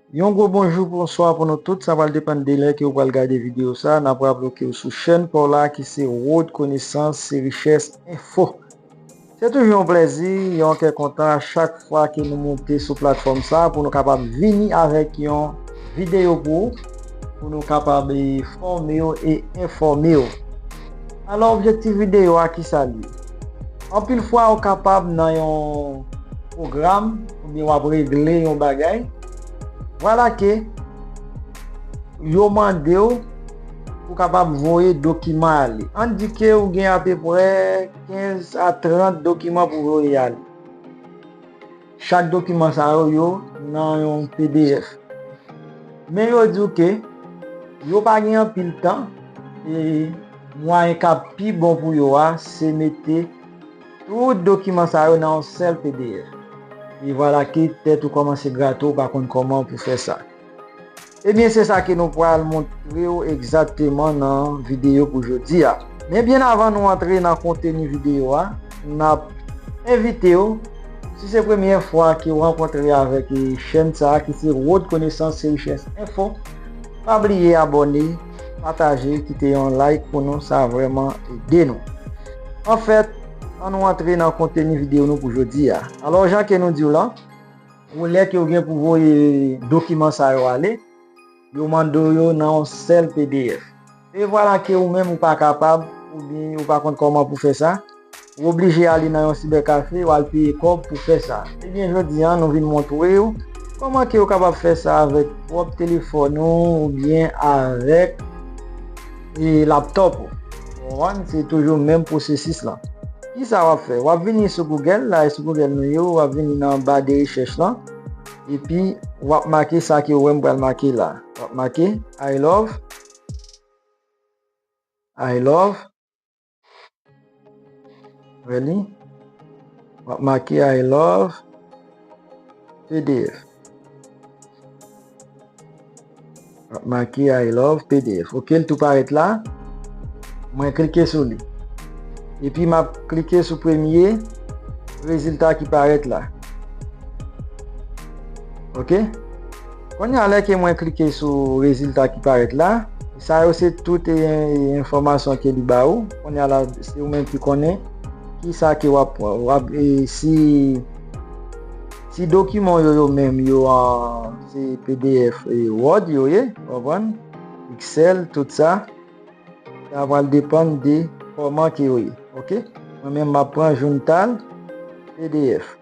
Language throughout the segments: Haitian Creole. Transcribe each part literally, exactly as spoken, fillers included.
Yon gwo bonjou, bonswa pou nou tout. Sa pral depann de lè ke w pral gade videyo sa. N ap raple w ke w sou chèn pa w la ki se Wòd Konesans se Richès Enfo. Se toujou yon plèzi, yon kè kontan a chak fwa ke nou moute sou platfòm sa pou nou kapab vini avèk yon videyo pou ou, pou nou kapab, e, fòme w e enfòme w. Alò, objektif videyo a, ki sa l ye? Anpil fwa, ou kapab nan yon pwogram oubyen w ap regle yon bagay. Vwala ke yo mande w pou kapab voye dokiman ale. Ann di ke ou gen apeprè kenz a trant dokiman pou voye ale. Chak dokiman sa yo, yo nan yon P D F. Men yo di w ke yo pa gen anpil tan, e mwayen k ap pi bon pou yo a, se mete tout dokiman sa yo nan yon sèl P D F. E vwala ke tèt ou kòmanse grate w, ou pa konn kòman pou fè sa. Ebyen, se sa ke nou pral montre w egzakteman nan videyo pou jodi a. Men byen avan nou antre nan konteni videyo a, n ap envite w, si se premyè fwa ke w rankontre avèk, e, chèn sa a ki se Wòd Konesans se Richès Enfo, pa bliye abòne, pataje, kite yon like pou nou, sa vrèman ede nou. Anfèt, ann nou antre nan konteni videyo nou pou jodi a. Alò, jan ke nou di w la, ou lè ke w gen pou voye dokiman sa yo ale, yo mande w yo nan yon sèl P D F. E vwala ke ou menm ou pa kapab, oubyen ou pa konn kòman pou fè sa, ou oblije ale nan yon sibèkafe, w al peye kòb pou fè sa. Ebyen, jodi a, nou vin montre w kòman ke ou kapab fè sa avèk pwòp telefòn ou, oubyen avèk, e, laptòp ou. Ou konprann? Se toujou menm pwosesis lan. Kisa w ap fè? W ap vini sou Google, la e sou Google nou ye, w ap vini nan ba de rechèch lan, epi w ap make sa ke w wè m pral make la. W ap make I love, I love, wè li, w ap make I love P D F. W ap make I love P D F. Ok, l tou parèt la. Mwen klike sou li. Epi m ap klike sou premye rezilta ki parèt la. Ok? Kounye a, lè ke mwen klike sou rezilta ki parèt la, sa yo se tout, e, enfòmasyon ke li ba ou. Kounye a la, se ou menm ki konnen ki sa ke w ap pran. W ap, e, si, si dokiman yo, yo menm, yo an, se P D F e Word yo ye, w konprann? Excel, tout sa. Sa pral depann de kòman ke yo ye. Ok? Mwen menm, m ap pran Juntal P D F.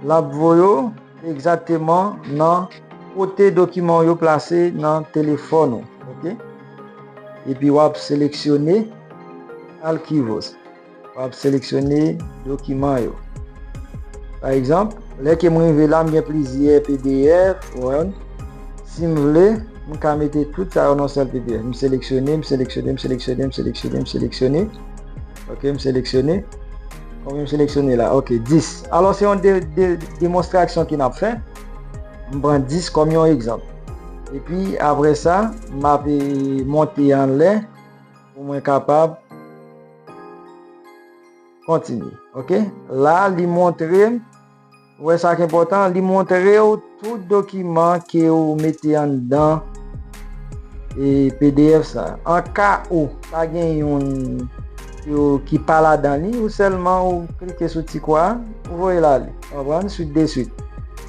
L ap voye w egzakteman nan kote dokiman w yo plase nan telefòn ou. Ok? Epi w ap seleksyone Archivos. W ap seleksyone dokiman yo. Pa egzanp, lè ke m rive la, m gen plizyè P D F, ou konprann? Si m vle, m ka mete tout sa yo nan sèl P D F. M seleksyone, m seleksyone, m seleksyone, m seleksyone, m seleksyone. Ok, m seleksyone. Konbyen m seleksyone la? Ok, dis. Alò, se yon de, de, demonstrasyon ke n ap fè. M pran dis kòm yon egzanp. Epi, apre sa, m ap, e, monte anlè pou mwen kapab kontinye. Ok? La, li montre m, ou wè sa k enpòtan, li montre w tout dokiman ke ou mete anndan, e, P D F sa. An ka ou pa gen youn yo ki pa ladan li, ou sèlman ou klike sou ti kwa a, ou voye l ale. Ou konprann? Swit de swit.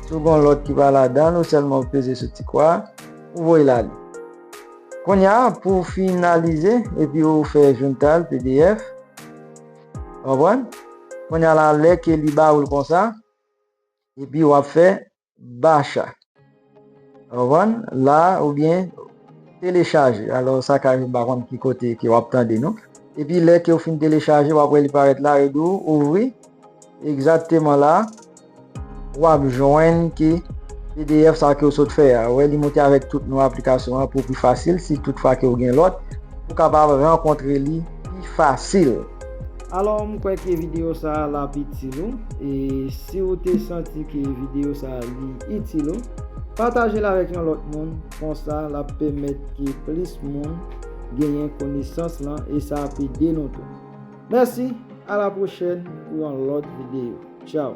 Si w gen yon lòt ki pa ladan l, ou sèlman ou peze sou ti kwa a, ou voye l ale. Kounye a, pou w finalize, epi ou fè Juntal P D F, konprann? Kounye a la, lè ke li ba ou l konsa, epi w ap fè bacha. Konprann? La, oubyen telechaje. Alò, sa ka vin, pa konn ki kote ke w ap tande nou. Epi lè ke w fin telechaje, w ap wè li parèt la, yo di w ouvri. Egzakteman la, w ap jwenn ke P D F sa ke w sot fè a. Ou wè, li moute avèk tout non aplikasyon an pou pi fasil, si tout fwa ke w gen lòt, pou kapab rankontre li pi fasil. Alò, m kwè ke videyo sa a l ap itil ou. E si w te santi ke videyo sa a li itil ou, pataje l avèk yon lòt moun. Konsa, l ap pèmèt ke plis moun genyen konesans lan e sa ap ede nou tou. Mèsi, a la pwochèn pou yon lòt videyo. Tchaw!